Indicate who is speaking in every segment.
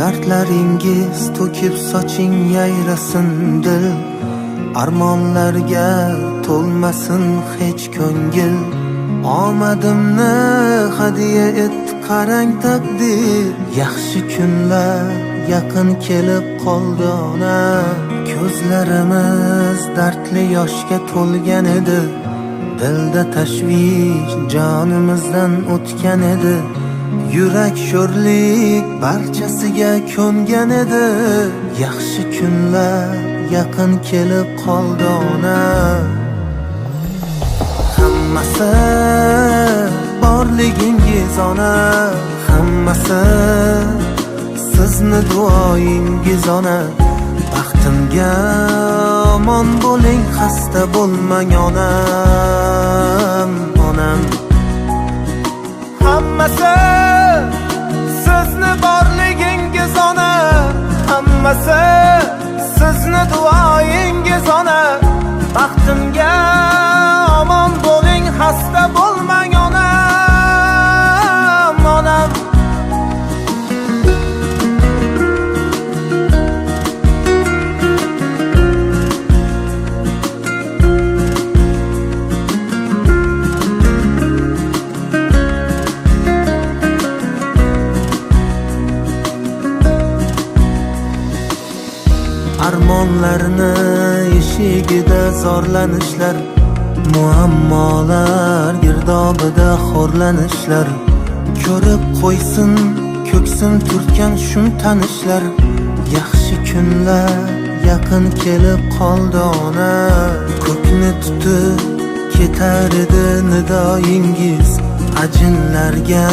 Speaker 1: Dardlaringiz to'kib soching yayrasin dil, armonlarga to'lmasin hech ko'ngil. Omadimni hadya et qarang taqdir, yaxshi kunlar yaqin kelib qoldi ona. Ko'zlarimiz dardli yoshga to'lgan edi, dilda tashvish jonimizdan o'tgan edi. Yurak sho'rlik barchasiga ko'ngan edi, yaxshi kunlar yaqin kelib qoldi ona. Hammasi borligingiz ona, hammasi sizni duoyingiz ona. Baxtimga omon bo'ling, xasta bo'lmang onam, onam.
Speaker 2: Hammasi sizni borligingiz ona, hammasi sizni duoyingiz ona. Baxtimga omon bo'ling, xasta bo'lmang onam, onam.
Speaker 1: Armonlarni eshigida zorlanishlar, muammolar girdobida xo'rlanishlar. Ko'rib qo'ysin ko'ksim turtgan shum tanishlar, yaxshi kunlar yaqin kelib qoldi ona. Ko'kni tutib ketar edi nidoyingiz, ajinlarga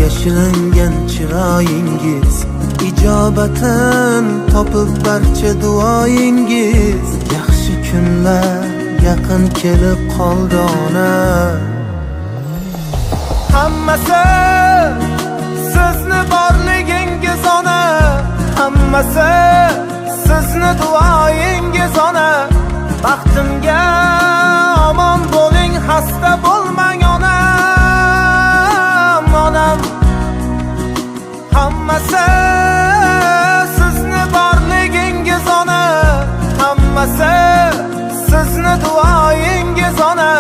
Speaker 1: yashiringan chiroyingiz. Ijobatin topib barcha duoyingiz, yaxshi kunlar yaqin kelib qoldi ona.
Speaker 2: Hammasi sizni borligingiz ona, hammasi sizni duoyingiz ona. Baxtimga omon bo'ling, xasta bo'lmang onam, onam. Hammasi sizni borligingiz ona, hammasi sizni duoyingiz ona.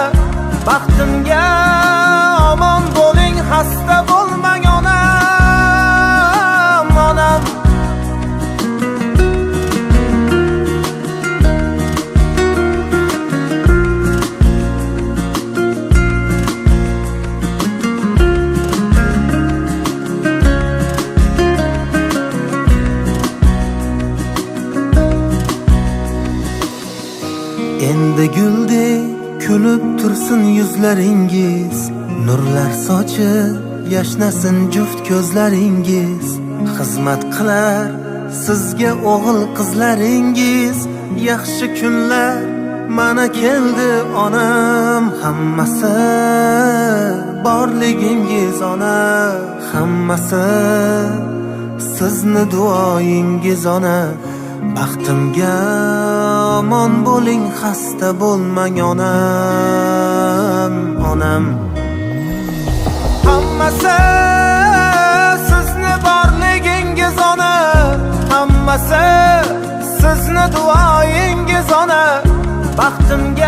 Speaker 2: Baxtimga omon bo'ling, xasta bo'lmang onam, onam.
Speaker 1: Endi guldek kulib tursin yuzlaringiz, nurlar sochib yashnasin juft ko'zlaringiz. Xizmat qilar sizga o'g'il qizlaringiz, yaxshi kunlar mana keldi onam. Hammasi borligingiz ona, hammasi sizni duoyingiz ona. Baxtimga omon bo'ling, xasta bo'lmang onam, onam.
Speaker 2: Hammasi sizni borligingiz ona, hammasi sizni duoyingiz ona. Baxtimga